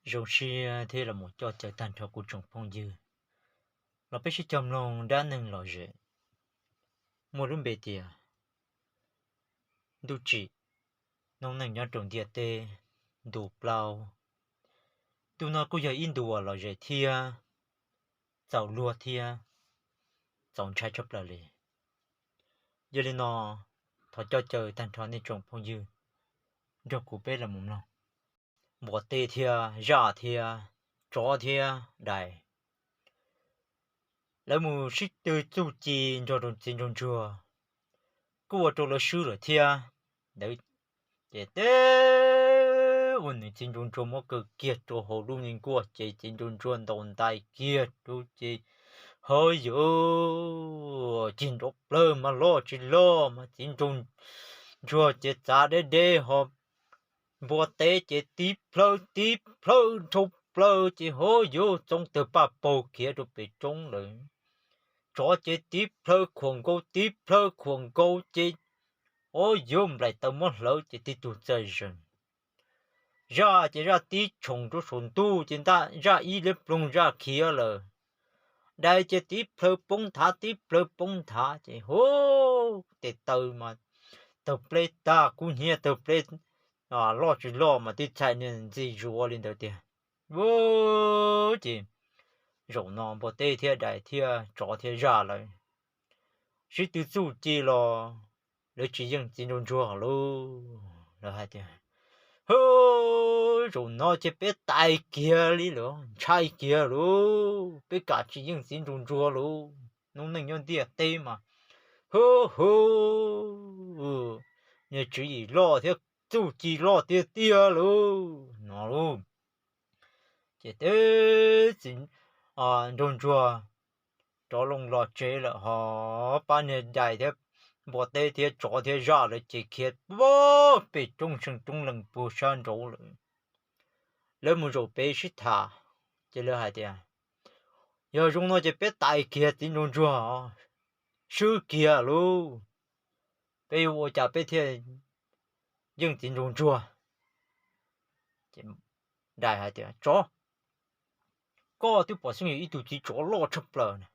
Zoo siab thiab los mus coj caw tag nrho kuv tsoom phooj ywg los peb sib cog mloog dab neeg lom zem muaj lub npe tias Ntuj Tsim, noob neej nyob rau ntiaj teb ntu plaub. Ntu no kuj yog ib ntu uas lom zem thiab txaus luag thiab txaus ntshai tshaj plaws li. Yog li no, thov coj caw tag nrho nej tsoom phooj ywg nrog kuv peb los mus mloog. Npua teb thiab zaj thiab tsov thiab dais, lawv mus sib tw txuj ci nrog rau txiv nraug ntsuag, kuj ua rau lawv swb lawm thiab. Ntawd ces teb ua nws txiv nraug ntsuag muab kaw kiag rau hauv lub me nkuaj ces txiv nraug ntsuag ntaus ntais kiag rau ces hov yuav cig nrov plawg mas loj tsis loj mas txiv nraug ntsuag ces txav deb deb ho npua teb ces tib plhawv tib plhawv dhau plaws ces hov yuav txoov tawg paj paug khiav rau pem roob lawm. Tsov ces tib plhawv khuam nkaus tib plhawv khuam nkaus ces hov yuav nplaim taws muab hlawv ces tib tug txaij zeeg. Zaj ces zaj tib tshoom rau saum ntuj ces zaj ib liab ploog zaj khiav lawm. Dais ces tib plhawv poob nthav tib plhawv poob nthav ces hov tes taw mas tawg pleb tag kub hnyiab tawg pleb loj tsis loj mas tib txhais niag ntxi zuav li ntawd tiag. Ces zaum no npua teb thiab dais thiab tsov thiab zaj lawv sib tw txuj ci los lawv tsis yeej txiv nraug ntsuag lauj. Lawv hais tias, hwb, zaum no ces peb tais kiag li lauj, ntshai kiag lauj, peb kam tsis yeej txiv nraug ntsuag lauj, noob neej nyob ntiaj teb mas hwb hwb, niag tswv yim loj thiab txuj ci loj tiag tiag lauj no lauj. Ces teb txiv nraug ntsuag rov loo los tsev lawm ho pab niag dais thiab npua teb thiab tsov thiab zaj lawv ces khiav pem roob seem roob lees puag sab nraud lawm. Lawv mus zaum pem sib tham, ces lawv hais tias, yog zoo no ces peb tais kiag txiv nraug ntsuag, swb kiag lauj, peb yuav ua cas peb thiaj yeej txiv nraug ntsuag. Dais hais tias, tsov, koj twb pom xeeb yog ib tug txiv tsov loj tshaj plaws na.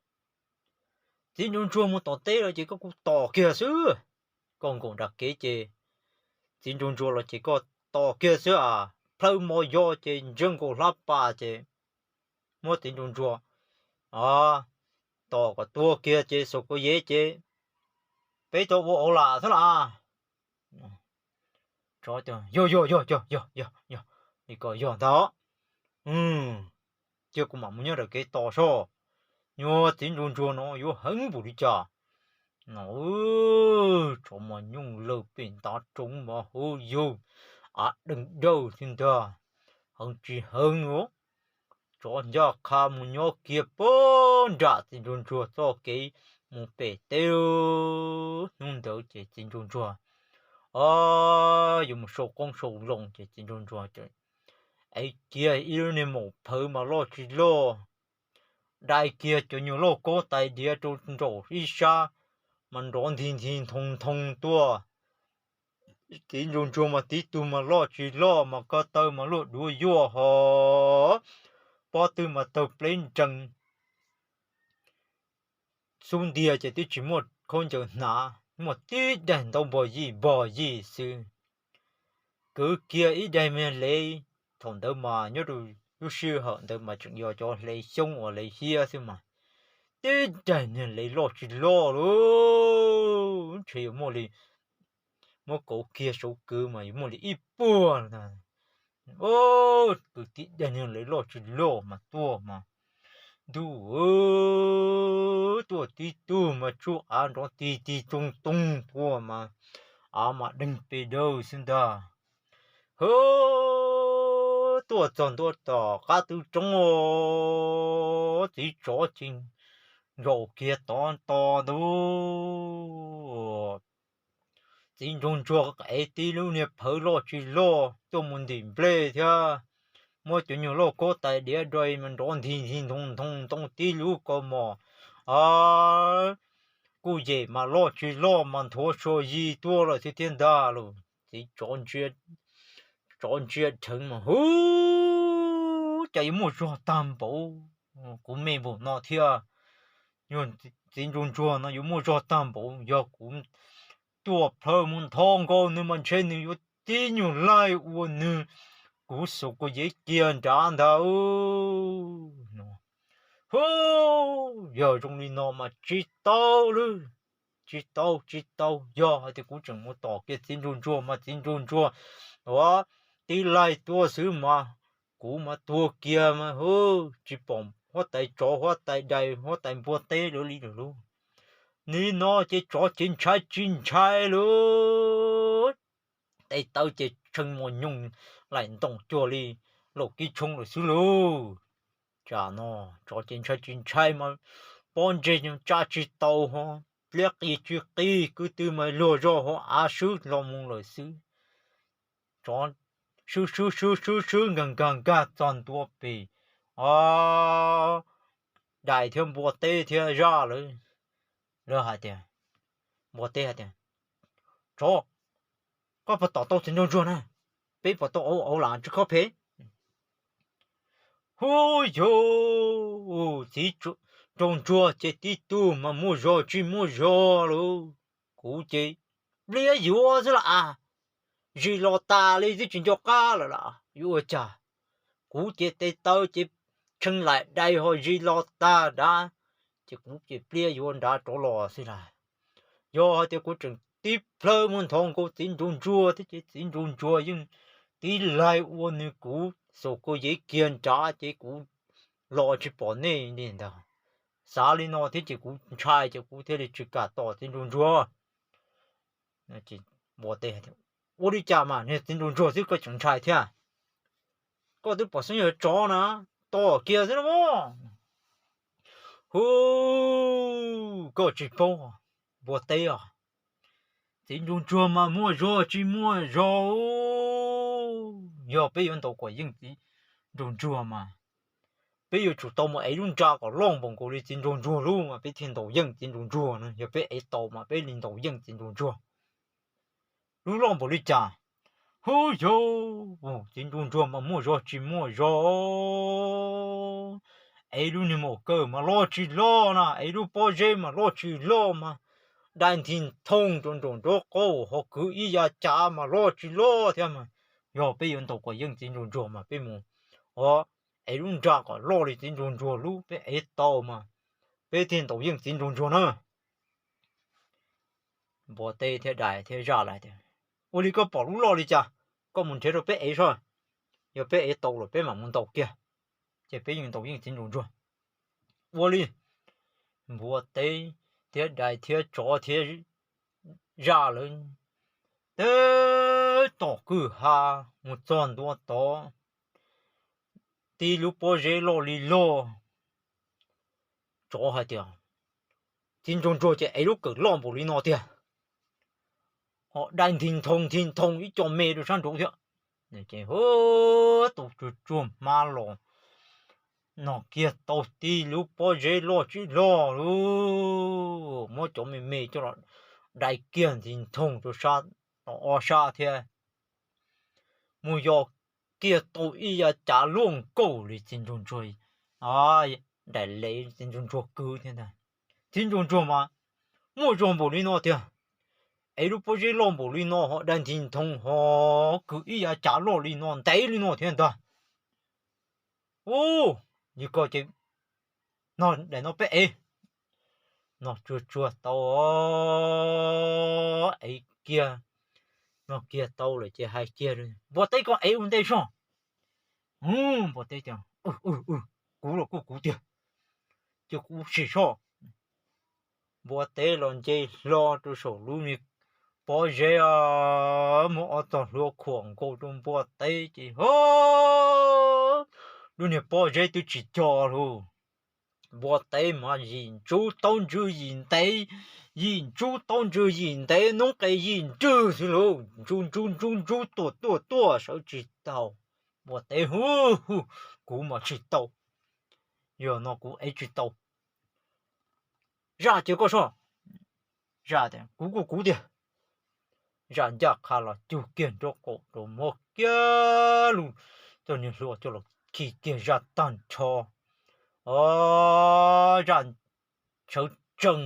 Txiv nraug ntsuag mus tom teb lawm ces koj kuj tos kiag xwb. Koj nkaum nram kev ces txiv nraug ntsuag los ces koj tos kiag xwb a, plhawb mo yo ces ntsia nkaus hlab pas ces muab txiv nraug ntsuag tos kom tuag kiag ces xaus kua yev ces peb tau ua au lam xwb las. Yog yog yog yog yog yog, li ko yog ntag. Cia kuv mam mus nyob ram kev tos soj, nyuag txiv nraug ntsuag no yuav heev npaum li cas no. Tsov mas nyooj lawg pem ntav roob mas hauv yug av deeg dawj xwb ntag, heev tsis heev. Tsov ncaj qha mus nyob kiag puag nram txiv nraug ntsuag txoj kev mus pem teb. Hnub ntawd ces txiv nraug ntsuag yuav mus sau qoob sau loo ces txiv nraug ntsuag ev kiag ib lub niag maum phawv mas loj tsis loj, dai kiag cov nyuag lauj kaub tais diav rau nraum ib sab mas nrov nthi nthi nthoo nthoo tuaj. Txiv nraug ntsuag mas tib tug mas loj tsis loj mas ko taw mas luaj duav yuaj ho pob tw mas tawg pleb nrees. Xub ntiag ces twb tsis muaj khaub ncaws hnav, muaj tib daim ntaub npog yij npog yij xwb. Kwv kiag ib daim me lev, thaum ntawd mas nyob rau lub sij hawm ntawd mas tseem yog cov hlev xyoob uas hlev hiab xwb mas, tib daim niag lev loj tsis loj lauj, ntshe yuav muaj li, muab kauv kiag saum kwv mas yuav muaj li ib puag ntag. Kwv tib daim niag lev loj tsis loj mas tuaj mas, ntuj, tuaj tib tug mas tsuj av nrov tig tig toog toog tuaj mas, av mas deeg pes dawg xwb ntag. Hwb, tuaj txog ntua tom qab tw roob, txiv tsov ces nkaum kiag tod to ntua. Txiv nraug ntsuag ev tib lub niag phawv loj tsis loj tuaj mus ntim nplej thiab, muab cov nyuag lauj kaub tais diav dai mas nrov nthi nthi ntoo ntoo ntoo tib lub kaus mom, kuj yem mas loj tsis loj mas nthuav sua yig tuaj lawm thiab thiab ntag lauj. Txiv tsov ntsia dheev mas hu cas yuav muaj zog tag npaum, kuv me npaum no thiab, yog txiv ntsuag ntsuag no yuav muaj zog tag npaum, yog kuv tuaj plhaw mus nthov nkaus nws mas ntshe nws yuav tib nyuag laig ua nws, kuv xuas kuv yev kiag nrad ntag. Hu, yog zoo li no mas tsis tau lawm, tsis tau, tsis tau. Yog hais tias kuv tseem mus tom kiag txiv ntsuag ntsuag mas txiv ntsuag ntsuag ua tib laig tuaj xwb mas kuv mas tuag kiag mas hu, tsis pom huab tais tsov huab tais dais huab tais npua teb lawv li lawm lauj. Nim no ces tsov ces ntshai tsis ntshai lauj, tes taw ces tshee mos nyoos laim ntoos cuag li laum kib tshoob lawm xwb lauj. Tsam no tsov ces ntshai tsis ntshai mas pob ntseg tsa tsis tau ho, liab qis tsis qis, kwv tw mas luag zog ho av swb los mus lawm xwb. Tsov swb swb swb swb swb nkag nkag nkag txog ntua pem, o, dais thiab npua teb thiab zaj lawv, lawv hais tias, npua teb hais tias, tsov, koj puas tom tau txiv nraug ntsuag na? Peb puas tau auv auv lam tsis khob phem? Hu, yog txiv nraug ntsuag ces tib tug mas muaj zog tsis muaj zog lauj. Kuv ces liab yuav xwb las, zis los tas li twb tsis nco qab lawm las yuav ua cas. Kuv ces tes taw ces tshee laim dais ho zis los tag nrad, ces kuv ces pliab yuav nrad rov los xwb las. Yog hais tias kuv tseem tib plhaw mus nthov nkaus txiv nraug ntsuag thiab ces txiv nraug ntsuag yeej tib laig ua nws, kuv xuas kuv yev kiag nrad ces kuv los tsis pom nej li ntag. Xav li no thiab ces kuv ntshai ces kuv thiaj li tsis kam tom txiv nraug ntsuag. Npua teb, ua li cas mas niag txiv nraug ntsuag xwb koj tseem ntshai thiab? Koj twb pom xeeb yawg tsov na, tom kiag xwb na mas. Hu, koj tsis paub, npua teb os, txiv nraug ntsuag mas muaj zog tsis muaj zog. Yog peb yuav ntaus kom yeej txiv nraug ntsuag mas peb yuav tsum tau mus ev lub nra kom loj npaum nkaus li txiv nraug ntsuag lub mas peb thiaj ntaus yeej txiv nraug ntsuag na. Yog peb ev tau mas peb li ntaus yeej txiv nraug ntsuag. Lub loj npaum li cas? Hu, yog txiv nraug ntsuag mas muaj zog tsis muaj zog. Ev lub niag maum kawg mas loj tsis loj na, ev lub pob zeb mas loj tsis loj mas, dai nthi nthoo rau nraum nraub qaum ho kwv ib yav cav mas loj tsis loj thiab mas. Yog peb yuav ntaus kom yeej txiv nraug ntsuag mas peb mus, o, ev lub nra kom loj li txiv nraug ntsuag lub, peb ev tau mas peb thiaj ntaus yeej txiv nraug ntsuag na. Npua teb thiab dais thiab zaj lawv tias, ua li koj pom lub loj li cas, koj mus nrhiav rau peb ev soj. Yog peb ev tau los peb mam mus ntaus kiag, ces peb yeej ntaus yeej txiv nraug ntsuag. Ua li npua teb thiab dais thiab tsov thiab zaj lawv teb tom kwj ha mus txog ntua tod, tib lub pob zeb loj li loj. Tsov hais tias, txiv nraug ntsuag ces ev lub kawm loj npaum li no tiag, ho dai nthi nthoo nthi nthoo ib co me rau sab nraud thiab. Ces hu, tau tsuag tsuag hma los, no kiag tau tib lub pob zeb loj tsis loj lauj, muab cov me me coj los dai kiag nthi nthoo rau sab, o, sab thiab. Mus yos kiag tau ib yav cav luaj nkaus li txiv nraug ntsuag, dais le txiv nraug ntsuag kwv thiab ntag. Txiv nraug ntsuag mas muaj zog npaum li no tiag, ev lub pob zeb loj npaum li no ho dai nthi nthoo ho kwv ib yav cav loj li no ntev li no thiab ntag. Ub, yog koj ces, no daim no peb ev. No tsuag tsuag tau, ev kiag, no kiag tau lawm ces hais kiag, npua teb koj ev ua ntej soj. Npua teb tias, kuv los kuj kuv tiag, cia kuv sim soj. Npua teb los nce hlo rau saum lub niag pob zeb, muab ob txog hlua khuam nkaus rau npua teb ces ho, lub niag pob zeb twb tsis co lauj. Npua teb mas yim ntsub taub ntswg yim ntev, yim ntsub taub ntswg yim ntev, noob qes yim nrwg xwb lauj, ntsub ntsub ntsub ntsub tuaj tuaj tuaj sawv tsis tau. Npua teb hu, kuv mas tsis tau, yog no kuv ev tsis tau. Zaj cia koj soj. Zaj tias, kuv kuj kuv tiag. Zaj ncaj qha los cug kiag nraub qaum rau, muab kiag lub, cov niag hlua coj los khi kiag zaj tag nrho. O, zaj sawv tsees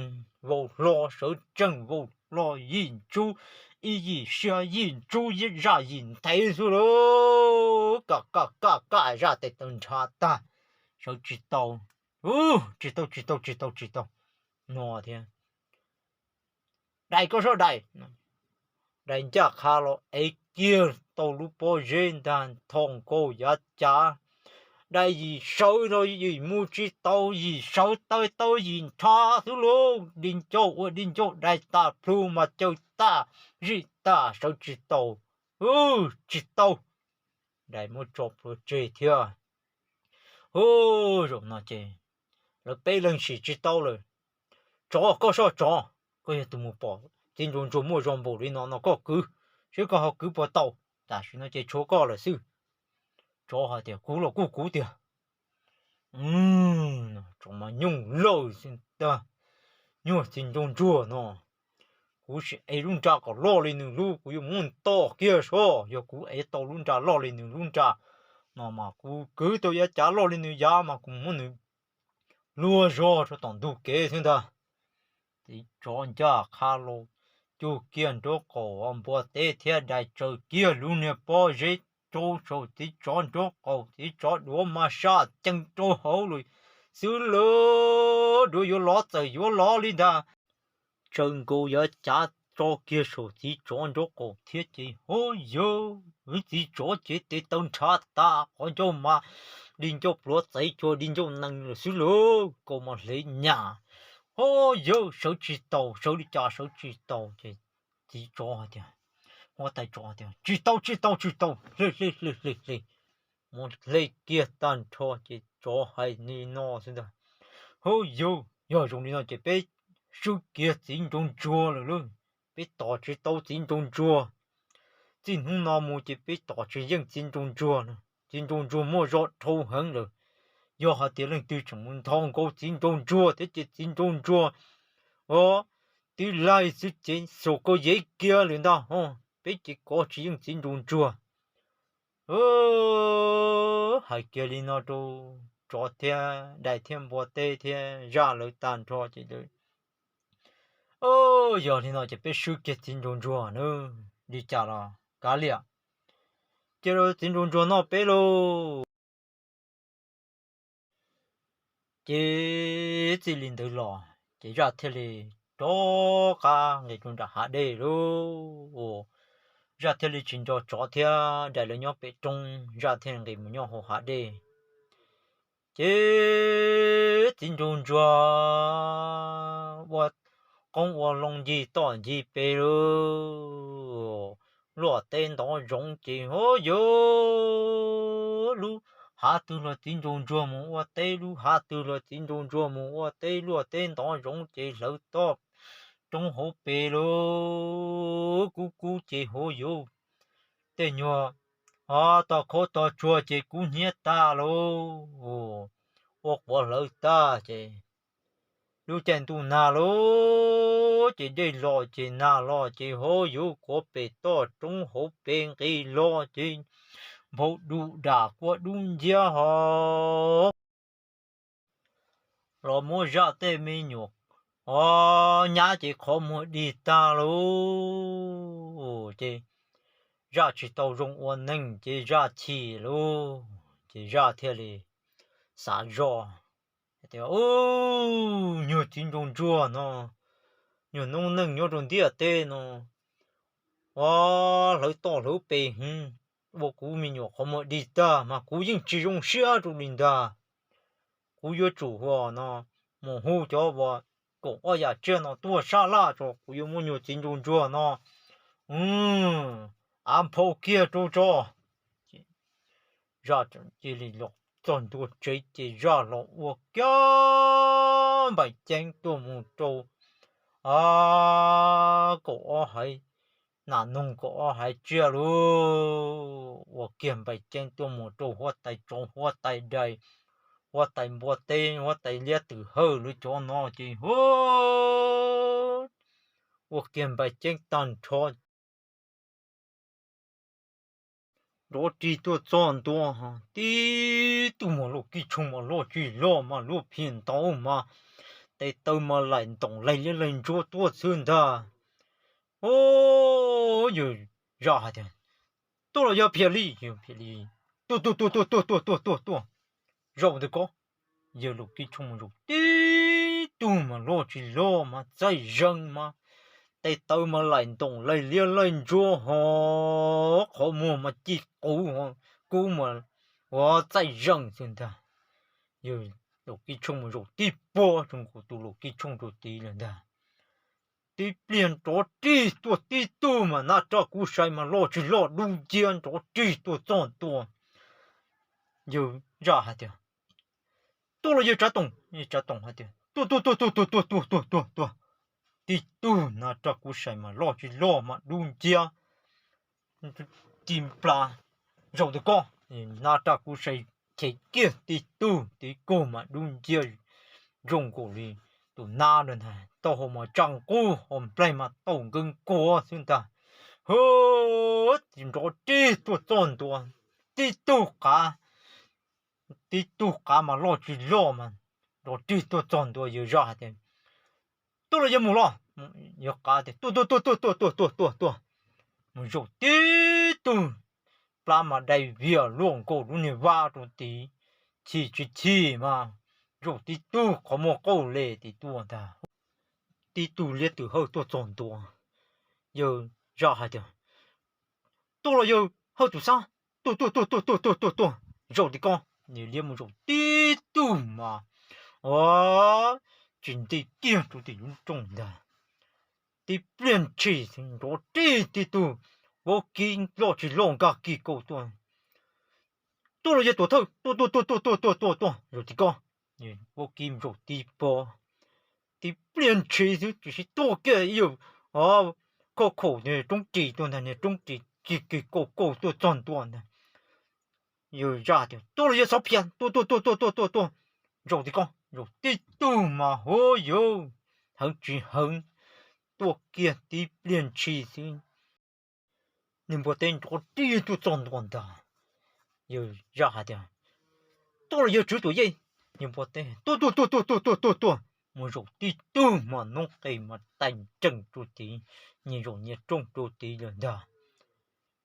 vau hlo, sawv tsees vau hlo, yim ntsub, ib yim siab yim ntsub, zaj yim ntev xwb lauj. Kaj kaj kaj kaj, zaj tes taw nrhav tag, sawv tsis tau. Tsis tau, tsis tau, tsis tau, tsis tau no thiab. Dais, koj soj dais. Dais ncaj qha los ev kiag tau lub pob zeb ntag, tho nkaus yav cav. Dais yim sawv los yim mus tsis tau, yim sawv tawg tau yim nrhav xwb lauj. Di ncauj ua di ncauj dais tas plhu mas caw tag zij tag, sawv tsis tau. Tsis tau. Dais muab tso plhuav tseg thiab. Hu, zaum no ces lawv peb leeg sim tsis tau lawm. Tsov, koj soj tsov, koj yog tus mus pom txiv nraug ntsuag muaj zog npaum li no no koj kwv, seb koj ho kwv puas tau. Tam sim no ces tshuav koj lawm xwb. Tsov hais tias kuv los kuj kuv tiag. Tsov mas nyooj lawj xwb ntag. Nyuag txiv nraug ntsuag no, kuv sim ev lub nra kom loj li nws lub, kuv yuav muab nws tom kiag soj. Yog kuv ev tau lub nra loj li nws lub nra no mas kuv kwv tau yav cav loj li nws yav mas kuv muab nws luag zog rau tom ntug kev xwb ntag. Txiv tsov ncaj qha los cug kiag nraub qaum, npua teb thiab dais tsaws kiag lub niag pob zeb rau saum txiv tsov nraub qaum, txiv tsov duav mas saj cees rau hauv lawm xwb lauj. Duav yuav lov txawm yuav lov li ntag. Tsaws nkaus yav cav tso kiag saum txiv tsov nraub qaum thiab ces ho yog txiv tsov ces tes taw nrhav tas, qhov ncauj mas di ncauj pluav txev cuag di ncauj nees lawm xwb lauj, kaus mas hle nyam. Ho yog sawv tsis tau, sawv li cas sawv tsis tau ces txiv tsov hais tias, huab tais tsov tias tsis tau, tsis tau, tsis tau, hle hle hle hle hle. Muab hle kiag tag nrho ces tsov hais li no xwb ntag. Ho yog, yog zoo li no ces peb swb kiag txiv nraug ntsuag lawm lauj. Peb tos tsis tau txiv nraug ntsuag. Txij hnub no mus ces peb tos tsis yeej txiv nraug ntsuag no. Txiv nraug ntsuag muaj zog dhau heev lawm. Yog hais tias leej twg tseem mus ntho nkaus txiv nraug ntsuag thiab ces txiv nraug ntsuag o, twb laig xwb ces xaus koj yev kiag lawm ntag ho. Peb ces kov tsis yeej txiv nraug ntsuag. Hais kiag li no rau tsov thiab dais thiab npua teb thiab zaj lawv tag nrho ces, yog li no ces peb swb kiag txiv nraug ntsuag na, li cas los kav liam, cia rau txiv nraug ntsuag noj peb lauj. Ces txij li ntawd los ces zaj thiaj li rov qab nqis rau nram hav dej lauj. Zaj thiaj li tsis nco tsov thiab dais lawv nyob pem roob, zaj thiaj nqis mus nyob hauv hav dej. Ces txiv nraug ntsuag ua qoob ua loo ncig toj ncig pes lauj. Luaj teb ntov zoov ces ho yog lub hav twg los txiv nraug ntsuag mus ua teb, lub hav twg los txiv nraug ntsuag mus ua teb, luaj teb ntov zoov ces hlawv toj roob hauv pes lauj. Kub kub ces ho yog tej nyuag ho tog qhuav tog tsuag ces kub hnyiab tag lauj. Ua quav hlawv tag ces lub caij ntuj nag lauj, ces dej los ces nag los ces ho yog quav pem toj roob hauv pes nqis los ces nphau dub dam kua dub nciab ho los muab zaj tej me nyuam ho nyab ces qhov muag dig tag lauj. Ces zaj tsis tau zoo ua neeg ces zaj chim lauj, ces zaj thiaj li xav zoj tias, nyuag txiv nraug ntsuag no, nyuag noob neej nyob rau ntiaj teb no, ua hlawv toj hlawv pes heev, ua kuv me nyuam qhov muag dig tag mas kuv yeej tsis zoo siab rau li ntag. Kuv yuav tsum hu no, mus hu cov uas kaum ob yam tsiaj no tuaj sab laj tso, kuv yuav muab nyuag txiv nraug ntsuag no av nphau kiag rau tso. Zaj cia li los txog ntua tsev ces zaj los ua kiag npaim ceeb tuaj mus rau kaum ob haiv, nas noog kaum ob haiv tsiaj lauj. Ua kiag npaim ceeb tuaj mus rau huab tais tsov, huab tais dais, huab tais npua teb, huab tais liab twm hawj lawv cov no ces hu, ua kiag npaim ceeb tag nrho. nrov rig tuaj txog ntua, tib tug mas luaj kib tshooj mas loj tsis loj mas luaj phiv ntau mas tes taw mas laim ntoom laig liab laig ntsuab tuaj xwb ntag. Yawg zaj hais tias, tuaj los yog phiaj li, phiaj li, tuaj tuaj tuaj tuaj tuaj tuaj tuaj tuaj tuaj, zaum ntawm ko. Yawg luaj kib tshooj mus zaum tib tug mas loj tsis loj mas txaij zeeg mas tes taw mas laim ntoom laig liab laig ntsuab ho qhov muag mas ci quv, kub mas ua txaij zeeg xwb ntag. Yawg luaj kib tshooj mus zaum tib pob zoo nkaus tus luaj kib tshooj rau tid lawm ntag. Tib pliag nrov rig tuaj tib tug mas nab raj kub sai mas loj tsis loj dub nciab nrov rig tuaj txog ntua. Yawg zaj hais tias, tuaj los yawg Tsav Toom, yawg Tsav Toom hais tias, tuaj tuaj tuaj tuaj tuaj tuaj tuaj tuaj tuaj. Tib tug nab raj kub sai mas loj tsis loj mas dub nciab ci nplas, zaum ntawm ko. Nab raj kub sai chais kiag tib tug, tib tug mas dub nciab zoo nkaus li tus nab lawm ntag, taub hau mas tsaj nqub ho nplaig mas tau nkees nkuav xwb ntag. Hu, nrov rig tuaj txog ntua, tib tug qav, tib tug qav mas loj tsis loj mas nrov rig tuaj txog ntua. Yawg zaj hais tias, tuaj los yawg mus los? Yawg qav tias, tuaj tuaj tuaj tuaj tuaj tuaj tuaj tuaj tuaj. Mus zaum tib tug plab mas dai vias luaj nkaus lub niag vab rau tid, chim tsis chim mas zaum tib tug qhov muag qauj le tid tuaj ntag. Tib tug liab tws hawj tuaj txog ntua. Yawg zaj hais tias, tuaj los yawg Hawj Tus Xab? Tuaj tuaj tuaj tuaj tuaj tuaj tuaj tuaj, zaum tim ko. Yawg liab mus zaum tib tug mas, o, tsis nti kiag rau tim lub rooj ntag. Tib pliag ntshis nrov rig tib tug vaub kib loj tsis loj nkag kis kaus tuaj. Tuaj los yawg Tuam Thawj? Tuaj tuaj tuaj tuaj tuaj tuaj tuaj tuaj, zaum tim ko. Vaub kib zaum tib pob, tib pliag ntshis xwb tiam sis tuaj kiag ib yam khauj khaum niag roob ris tuaj ntag, niag roob ris kis kis kaus kaus tuaj txog ntua ntag. Yawg zaj tias, tuaj los yawg Xov Phias? Tuaj tuaj tuaj tuaj tuaj tuaj tuaj, zaum tim ko. Zaum tib tug mas hu yuv, heev tsis heev, tuaj kiag tib pliag ntshis xwb niag npua teb nrov rig tuaj txog ntua ntag. Yawg zaj hais tias, tuaj los yawg Tswv Tuam Yej? Niag npua teb, tuaj tuaj tuaj tuaj tuaj tuaj tuaj tuaj, mus zaum tib tug mas noob qes mas tais nrees rau tid, nyias zaum nyias rooj rau tid lawm ntag.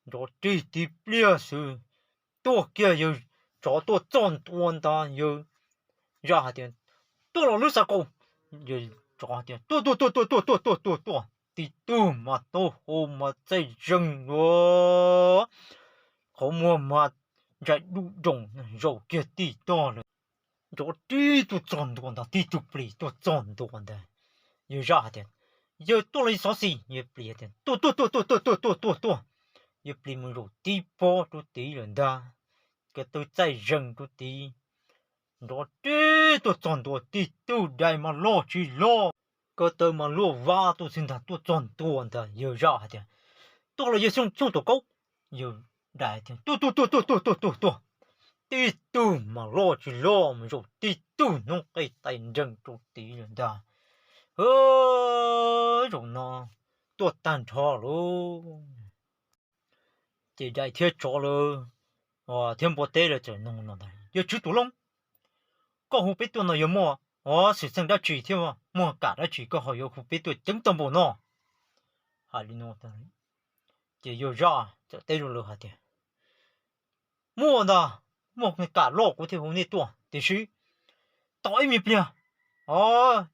Nrov rig tib pliag xwb, tuaj kiag yawg tsov tuaj txog ntua ntag. Yawg zaj hais tias, tuaj los lub xav kaus? Yawg tsov hais tias, tuaj tuaj tuaj tuaj tuaj tuaj tuaj tuaj tuaj, tib tug mas taub hau mas txaij zeeg ua qhov muag mas ntsais dub doos, zaum kiag tib tog lawm. Nrov rig tuaj txog ntua ntag, tib tug plis tuaj txog ntua ntag. Yawg zaj hais tias, yawg tuaj los yawg Xov Xis? Yawg plis tias, tuaj tuaj tuaj tuaj tuaj tuaj tuaj tuaj tuaj. Yawg plis mus zaum tib pob rau tid lawm ntag, ko taw txaij zeeg rau tid. Nrov rig tuaj txog ntua, tib tug dais mas loj tsis loj, ko taw mas luaj vab tuaj xwb ntag, tuaj txog ntua ntag. Yawg zaj hais tias, tuaj los yawg Xyooj Tuam Kaub? Yawg dais tias, tuaj tuaj tuaj tuaj tuaj tuaj tuaj tuaj. Tib tug mas loj tsis loj mas zaum tib tug noob qes tais nrees rau tid lawm ntag. Zaum no tuaj tag nrho lauj. Ces dais thiab tsov lawv thiab npua teb lawv txawm nug no ntag, yawg Tswv Tuam Loob, koj hu peb tuaj no yog muaj xwm txheej dab tsi thiab muaj kam dab tsi koj ho yuav hu peb tuaj ceev tag npaum no? Hais li no, ces yawg zaj txawm teb rau lawv hais tias, muaj ntag, muaj kam loj kuv thiaj hu nej tuaj, tiam sis tos ib me pliag,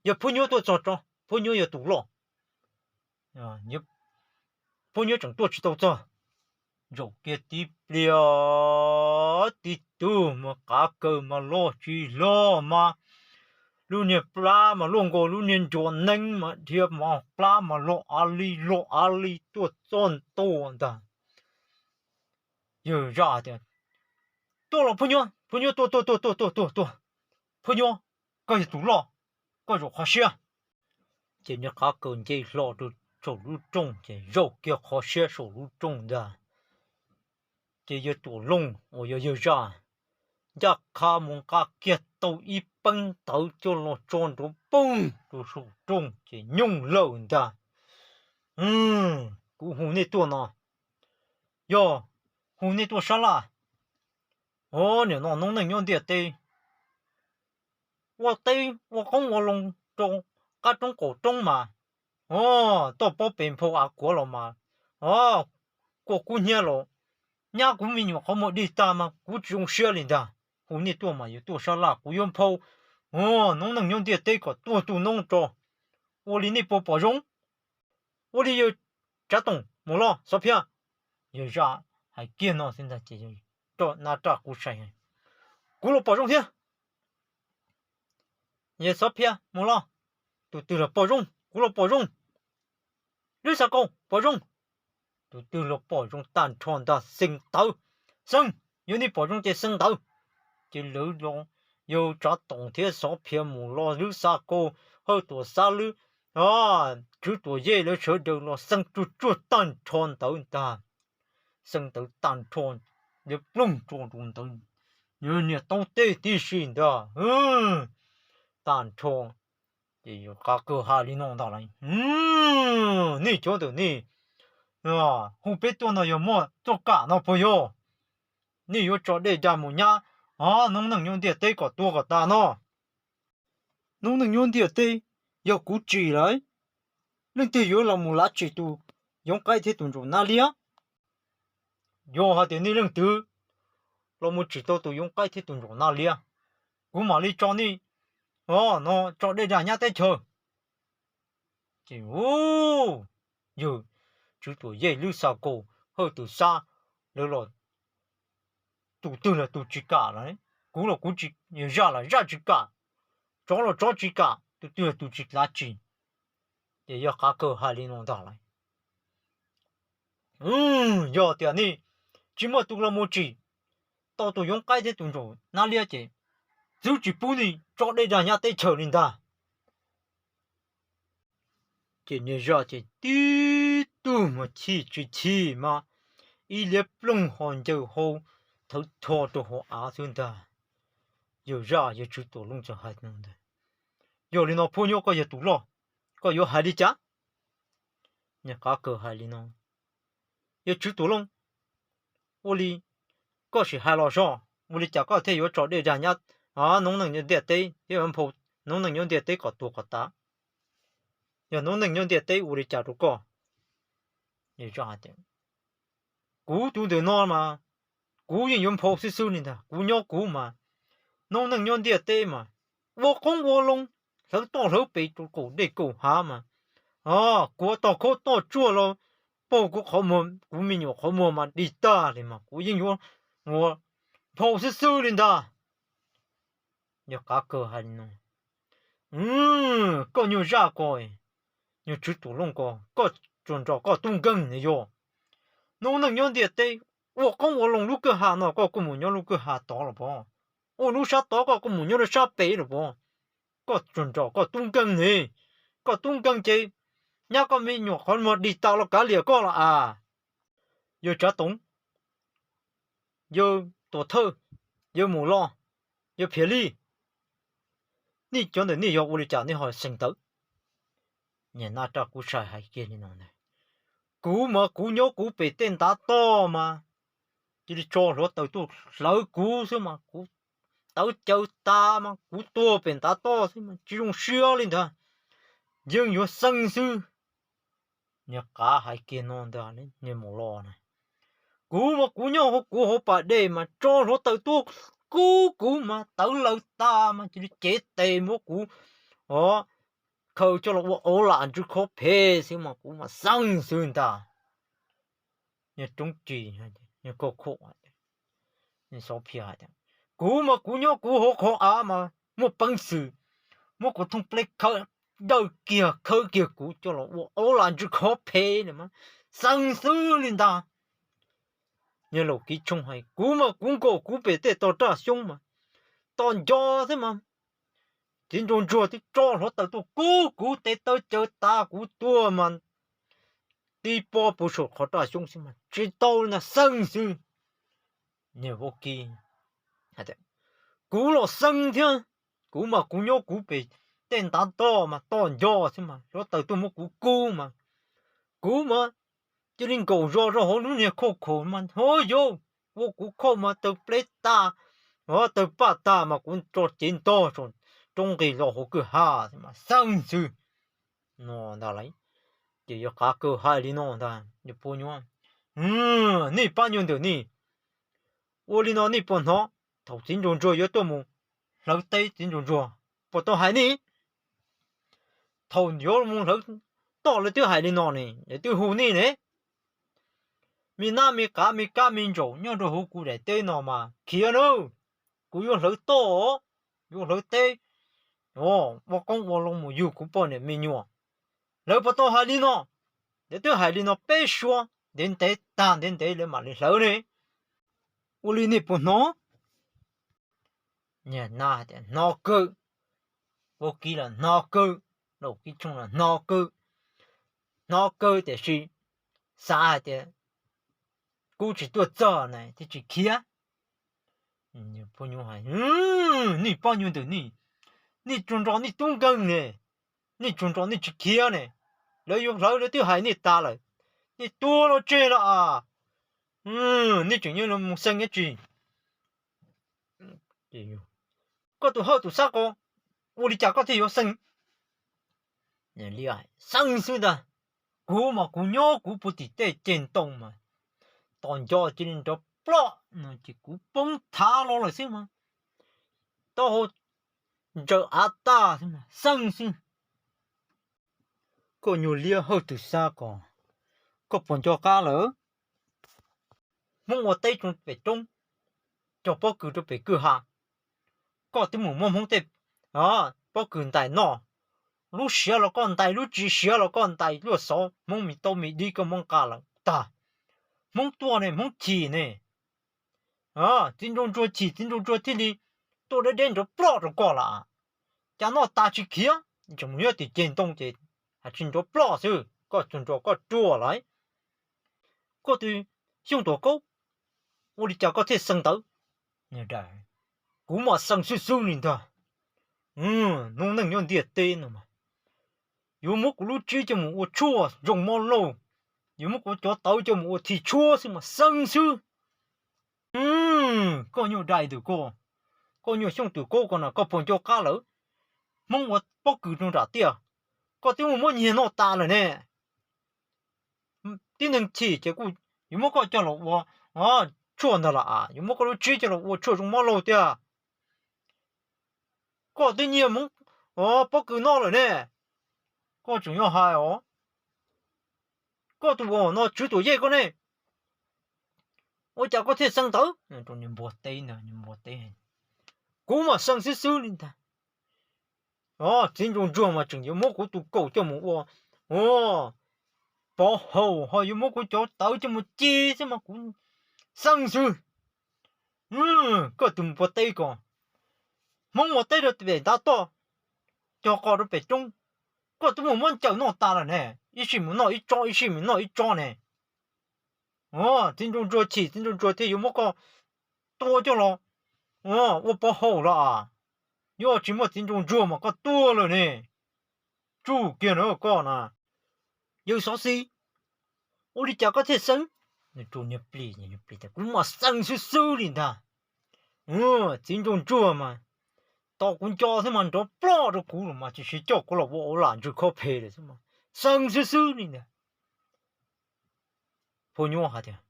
yog Phub Nyuab tuaj txog tso, Phub Nyuab yog tus loj, Phub Nyuab tseem tuaj tsis tau txog. Zaum kiag tib pliag, tib tug mas qav kaws mas loj tsis loj mas lub niag plab mas luaj nkaus lub niag nruas neeb mas dhia mas plab mas loj av li loj av li tuaj txog ntua ntag. Yawg zaj tias, tuaj los Phub Nyuab, Phub Nyuab tuaj tuaj tuaj tuaj tuaj tuaj tuaj, Phub Nyuab, koj yog tus loj, koj zaum qhov siab. Ces niag qav kaws nce hlo rau saum lub rooj ces zaum kiag qhov siab saum lub rooj ntag. Ces yawg Tuam Looj uas yog yawg zaj ncaj qha mus nqa kiag tau ib peeb tawv coj los tso nrov poog rau saum rooj ces nyooj lawm ntag. Kuv hu nej tuaj no yog hu nej tuaj sab laj. Os, nim no noob neej nyob ntiaj teb ua teb ua qoob ua loo rau qab roob qaum roob mas, os, toj pob pes nphau av kuav los mas, os, kuaj kub hnyiab los, nyab kuv me nyuam qhov muag dig tag mas kuv tsis zoo siab li ntag. Hu nej tuaj mas yuav tuaj sab laj, kuv yuav nphau, os, noob neej nyob ntiaj teb kom tuag tu noob tso. Ua li nej puas pom zoo? Ua li yawg Tsav Toom, Mus Loj, Xov Phiab. Yawg Zaj hais kiag no xwb ntag ces roj na raj kuv sai, kuv los pom zoo thiab. Yawg Xov Phiab, Mus Loj, tus twg los pom zoo, kuv los pom zoo. Lwb Xa Kaus pom zoo. Tus twg los pom zoo tag nrho ntag xee tawv. Xeeb, yog nej pom zoo ces xee tawv. Ces lawv los, yawg Tsav Toom thiab Xov Phiab, Mus Loj, Lwb Xa Kaus, Hawj Tuam Xab, Lwb, Tswv Tuam Yej, lawv sawv daws los xee tsuag tsuag tag nrho ntawd ntag. Xee ntawd tag nrho, yawg ploog tso rau ntawd, yawg niag taub teg tib si ntag, tag nrho. Ces yawg Qav Kawg hais li no ntag lauj, nej cov ntawm nej hu peb tuaj no yog muaj txoj kam no puas yog? Nej yuav tso dej dag mus nyab noob neej nyob ntiaj teb kom tuag kom tas no. Noob neej nyob ntiaj teb, yog kuv tsim lawm, leej twg yuav los mus lav tsim tus yoov qaib thiab tus ntsaum nab liab? Yog hais tias nej leej twg los mus tsim tau tus yoov qaib thiab tus ntsaum nab liab, kuv mam li tso nej, o, no tso dej dag nyab teb chaws. Ces yawg Tswv Tuam Yej, Lwb Xa Kaus, Hawj Tuam Xab, lawv los tus twg los tus tsis kam lawm. Kuv los kuv tsis, yawg Zaj los Zaj tsis kam, tsov los tsov tsis kam, tus twg los tus tsis lav tsim. Ces yawg Qav Kawg hais li no ntag lauj, yog tias nej tsis muaj tus los mus tsim tau tus yoov qaib thiab tus ntsaum nab liab ces txwv tsis pub nej tso dej dag nyab teb chaws li ntag. Ces niag Zaj ces tib tug mas chim tsis chim mas ib liab ploog ho ncaws hau thawv tho rau hauv av xwb ntag. Yawg Zaj yawg Tswv Tuam Looj txawm hais no ntag, yog li no phooj ywg koj yog tus loj, koj yuav hais li cas? Niag Qav Kawg hais li no, yawg Tswv Tuam Looj, ua li koj sim hais los soj, ua li cas koj thiaj yuav tso dej dag nyab noob neej nyob ntiaj teb thiab yuav nphau noob neej nyob ntiaj teb kom tuag kom tas? Yog noob neej nyob ntiaj teb ua li cas rau koj? Kuv tus ntawm no mas kuv yeej yuav nphau xwb xwb li ntag. Kuv nyob kuv mas, noob neej nyob ntiaj teb mas ua qoob ua loo, hlawv toj hlawv pes rau kaum dej kaum hav mas, kuav toj khaub toj tsuag los paug kuv qhov muag, kuv me nyuam qhov muag mas dig tag li mas kuv yeej yuav ua nphau xwb xwb li ntag. Yawg Qav Kawg hais li no, koj nyuag Zaj ko, nyuag Tswv Tuam Looj ko, koj tsuas nrog koj tub nkeeg ne yog. Noob neej nyob ntiaj teb ua qoob ua loo lub kwj ha no koj kuj mus nyob lub kwj ha tod los pob, ua lub sab tod koj kuj mus nyob lub sab pem los pob. Koj tsuas nrog koj tub nkeeg ne, koj tub nkeeg ces nyab koj me nyuam qhov muag dig tas los kav liam koj los as. Yawg Tsav Toom, yawg Tuam Thawj, yawg Mus Loj, yawg Phiav Lij, nej cov ntawm nej yog ua li cas nej ho xeem tawv? Niag nab raj kuv sai hais kiag li no ntag, kuv mas kuv nyob kuv pem tej ntav toj mas cia li tso hluav taws tuaj hlawv kuv xwb mas kuv tawv cawv tas mas kuv tuag pem ntav toj xwb mas tsis zoo siab li ntag, yeej yuav xeeb xwb. Niag Qav hais kiag no ntag, niag Mus Loj na, kuv mas kuv nyob hauv kuv hauv pas dej mas tso hluav taws tuaj kub kuv mas tawv laws tas mas cia li cev tes muab kuv, o, khaws coj los ua auv lam ntsw khov phev xwb mas kuv mas xeeb xwb ntag. Niag Roob Ris, niag Kaus Khum, Xov Phiab hais tias, kuv mas kuv nyob kuv hauv qhov av mas muaj peev xwm muab kuv thooj pleb khawb dawj kiag khawb kiag kuv coj los ua auv lam ntsw khov phev mas xeeb xwb li ntag. Niag Laus Kiv Tshooj hais, kuv mas kuv nkaum kuv pem tej tog raj xyoob mas tos nco xwb mas, cev ntsoo ntsuag twb tso hluav taws tuaj kub kuv tes taw cawv tas kuv tuag mas tib pob puv saum qhov raj xyoob xwb mas tsis tau li ntag, xeeb xwb. Niag Vaub Kib, kuv los xeeb thiab, kuv mas kuv nyob kuv pem tej ntav toj mas tos nco xwb mas hluav taws tuaj muab kuv kub mas, kuv mas cia li nkaum zos rau hauv lub niag khauj khaum mas ho yau ua kuv khauj mas tawg pleb tag, tawg paj tag mas kuv tso cev ntog roob nqis los hauv kwj ha mas xeeb xwb. No ntag lauj, ces yawg Qav Kaws hais li no ntag, yawg Phua Nyuj, nej pab nyuag ntawm nej, ua li no nej puas hnov, thaum txiv nraug ntsuag yuav tuaj mus hlawv teb, txiv nraug ntsuag puas tau hais nej? Thaum yuav mus hlawv toj lawv twb hais li no ne, lawv twb hu nej ne. Me nab me qav me kab me ntsaum nyob rau hauv kuv daim teb no mas khiav nawb, kuv yuav hlawv toj, yuav hlawv teb, ua qoob ua loo mus yug kuv poj niam me nyuam. Lawv puas tau hais li no? Lawv twb hais li no peb suab ntev ntev tag ntev ntev lawv mam li hlawv ne. Ua li nej puas hnov? Niag nab hais tias hnov kawg, vaub kib los hnov kawg, laum kib tshooj los hnov kawg, hnov kawg tiam sis xav hais tias kuv tsis tuaj txog na thiaj tsis khiav. Phua Nyuj hais, nej pab nyuag ntawm nej, nej tsuas nrog nej tub nkeeg ne, nej tsuas nrog nej tsis khiav ne, lawv yuav hlawv lawv twb hais nej tas lawm, nej tuag los tseg los as, nej tseem yuav mus xeeb dab tsi? Koj tus hawj tus xab ko, ua li cas koj thiaj yuav xeeb? Xeeb xwb ntag, kuv mas kuv nyob kuv puv tim tej ceg ntoo mas tos nco cia li nrov ploj no ces kuv poob thav los lawm xwb mas, taub hau ntsaws av tag xwb, xeeb xwb. Koj nyuag liab hawj tus xab ko, koj puas nco qab lawm? Hmoob ua teb rau pem roob, cog pob kws rau pem kwj ha, koj twb mus muab Hmoob tej pob kws ntais noj, lub siav los koj ntais, lub tsis siav los koj ntais, luaj xov Hmoob me taub me dib koj muab nqa lawm tag. Hmoob tuaj ne, Hmoob chim ne, txiv nraug ntsuag chim, txiv nraug ntsuag thiaj li tuaj deb deb nrov ploj rau koj lawm. Cas noj tas tsis khiav, tseem mus nyob tim ceg ntoo ces hais tsis nrov ploj xwb, koj tsuas nrog koj ruam lawm. Koj tus Xyooj Tuam Kaub, ua li cas koj thiaj xeeb ntawd? Kuv mam xeeb xwb xwb li ntag. Noob neej nyob ntiaj teb no mas, yuav muab kuv lub tsib coj mus ua tshuaj zoo mob lauj, yuav muab kuv cov tawv coj mus ua thim tshuab xwb mas xeeb xwb. Koj nyuag dais ntawm koj, koj nyuag Xyooj Tuam Kaub ko no koj puas nco qab lawm? Hmoob ua pob kws rau nram tiaj, koj twb mus muab nyiag noj tas lawm ne. Tib neeg chim ces kuj yuav muab koj coj los ua tshuaj ntag los as, yuav muab koj lub tsib coj los ua tshuaj zoo mob lauj tiag. Koj twb nyiag Hmoob pob kws noj lawm ne, koj tseem yuav hais os. Koj tus uas no tswv tuam yej koj ne, ua cas koj thiaj xeeb ntawd? Npua teb, npua teb, kuv mam xeeb xwb xwb li ntag. Txiv nraug ntsuag mas tseem yuav muab kuv tus kaum coj mus ua pov haum, ho yuav muab kuv cov tawv coj mus ci xwb mas kuv xeeb xwb. Koj tus npua teb ko, Hmoob ua teb rau pem ntav toj, cog qos rau pem roob, koj twb mus muab ncawm noj tas lawm ne, ib sij mus noj ib tsob, ib sij mus noj ib tsob ne. Txiv nraug ntsuag chim, txiv nraug ntsuag thiaj yuav muab koj tua coj los ua pov haum los as. Yog tsis muaj txiv nraug ntsuag mas koj tuag lawm ne. Tsum kiag na koj na, yawg xov xwm, ua li cas koj thiaj xeeb? Niag plis, kuv mam xeeb xwb xwb li ntag. Txiv nraug ntsuag mas tos kuv nco xwb mas nrov ploj rau kuv los mas tsis siv coj kuv los ua lam ntsws khob phem lawm xwb mas xeeb xwb xwb li ntag. Phua Nyuj hais tias,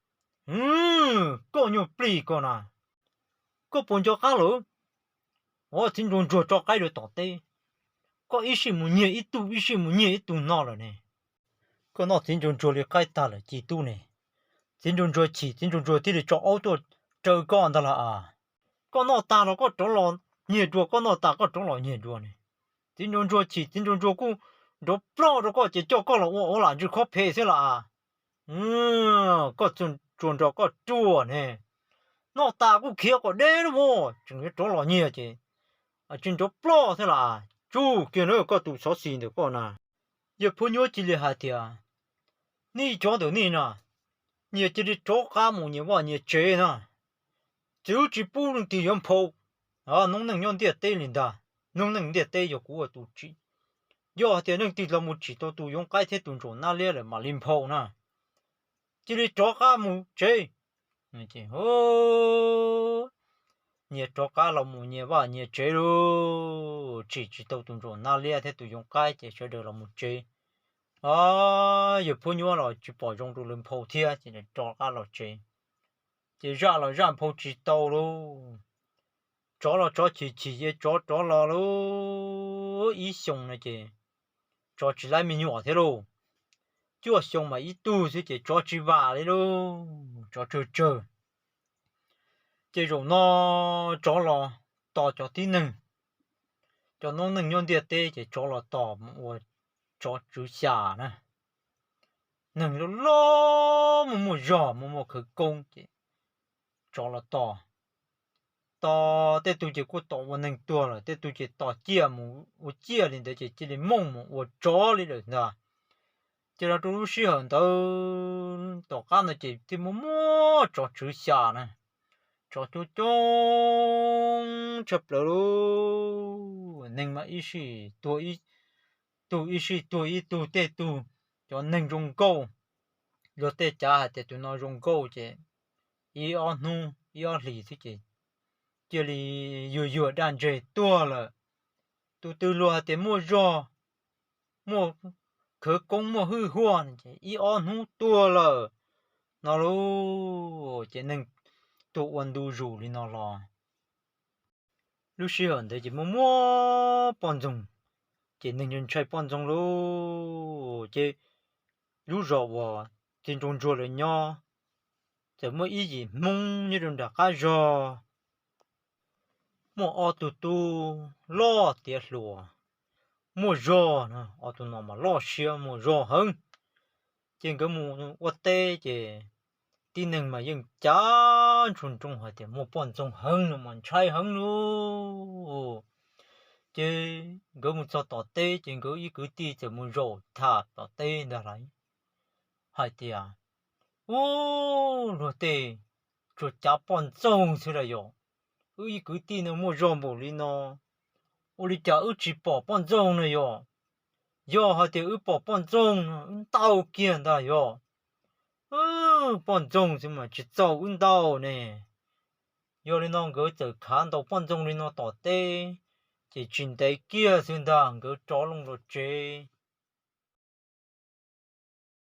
koj nyuag plis ko na, koj puas nco qab lawm? Ua txiv nraug ntsuag tso qaib rau tom teb, koj ib sij mus nyiag ib tug, ib sij mus nyiag ib tug no lawm ne. Koj noj txiv nraug ntsuag li qaib tag lawm ci tub ne. Txiv nraug ntsuag chim, txiv nraug ntsuag thiaj li tso aub tuaj raws koj ntag los as. Koj noj tag los koj rov los nyiag dua, koj noj tag koj rov los nyiag dua ne. Txiv nraug ntsuag chim, txiv nraug ntsuag kuj nrov ploj rau koj ces coj koj los ua lam ntsws khob phem xwb los as. Koj tsuas nrog koj ruam ne. Noj tas kuj khiav kom deb lub, tseem yuav rov los nyiag ces tsis nrov ploj thiab los as. Tsum kiag na koj tus xov xwm ntawm koj na. Yawg Phua Nyuj cia li hais tias, nej cov ntawm nej na, nyias cia li rov qab mus nyias vaj nyias tsev na. Txwv tsis pub leej twg yuav nphau. Noob neej nyob ntiaj teb li ntag, noob neej ntiaj teb yog kuv ua tus tsim. Yog hais tias leej twg los mus tsim tau tus yoov qaib thiab tus ntsaum nab liab lawm mam li nphau na. Cia li rov qab mus tsev, Hu, nyias rov qab los mus nyias vaj nyias tsev lauj, tsim tsis tau tus ntsaum Naj Liab thiab tus yoov qaib ces sawv daws los mus tsev. Yawg Phub Nyuab los tsis pom zoo rau lawv nphau thiab ces rov qab los tsev. Ces zaj los zaj nphau tsis tau lauj, tsov los tsov chim chim ces tsov rov los lauj, ib xyoo no ces tsov tsis laib me nyuam thiab lauj. Cuaj xyoo mas ib tug xwb ces tsov tsis vam li lauj, tsov tsawg tsawg. Ces zaum no tsov los tos cov tib neeg, cov noob neej nyob ntiaj teb ces tsov los tos mus ua tsov tswv xya na. Neeg loj loj muaj muaj zog muaj muaj khawv koob ces tsov los tos. Tos tej tug ces kuj tos ua neeg tuag lawm, tej tug ces tos ciaj mus ua ciaj li ntawd ces cia li mooj mus ua tsov li lawm ntag. Ces los rau lub sij hawm ntawd tom qab no ces thiaj muaj muaj tsov tswv xya na, tsov coob coob tshaj plaws lauj. Neeg mas ib sij tuag ib tug, ib sij tuag ib tug, tej tug cov neeg zoo nkauj, luag tej cav hais tias tus no zoo nkauj ces ib ob hnub ib ob hlis xwb ces cia li yuag yuag daj ntseg tuag lawm. Tus twg luag hais tias muaj zog, muaj khawv koob muaj hwj huaj ces ib ob hnub tuag lawm no lauj. Ces neeg tuag ua ntu zus li no los. Lub sij hawm ntawd ces muaj muaj poj ntxoog, ces neeg ntshai poj ntxoog lauj. Ces lub zos uas txiv nraug ntsuag lawv nyob, txawm muaj ib yim Hmoob nyob rau nram qab zog, muaj ob tug tub loj tiav hluas, muaj zog, ob tug no mas loj siab muaj zog heev. Ces nkawd mus ua teb ces tib neeg mas yeej cav ntsoov ntsoov hais tias muaj poj ntxoog heev no mas ntshai heev lauj. Ces nkawd mus txog tom teb ces nkawd ib kwv tij txawm mus zaum tham tom teb ntag lauj, hais tias, Ub, luag tej tsuas cav poj ntxoog xwb las yog, wb ib kwv tij no muaj zog npaum li no, ua li cas wb tsis pom poj ntxoog no yog? Yog hais tias wb pom poj ntxoog no wb ntaus kiag ntag yog. Poj ntxoog xwb mas tsis txaus wb ntaus ne. Yog li no nkawd txawm khav ntaus poj ntxoog li no tom teb, ces tsis ntev kiag xwb ntag nkawd rov loo los tsev.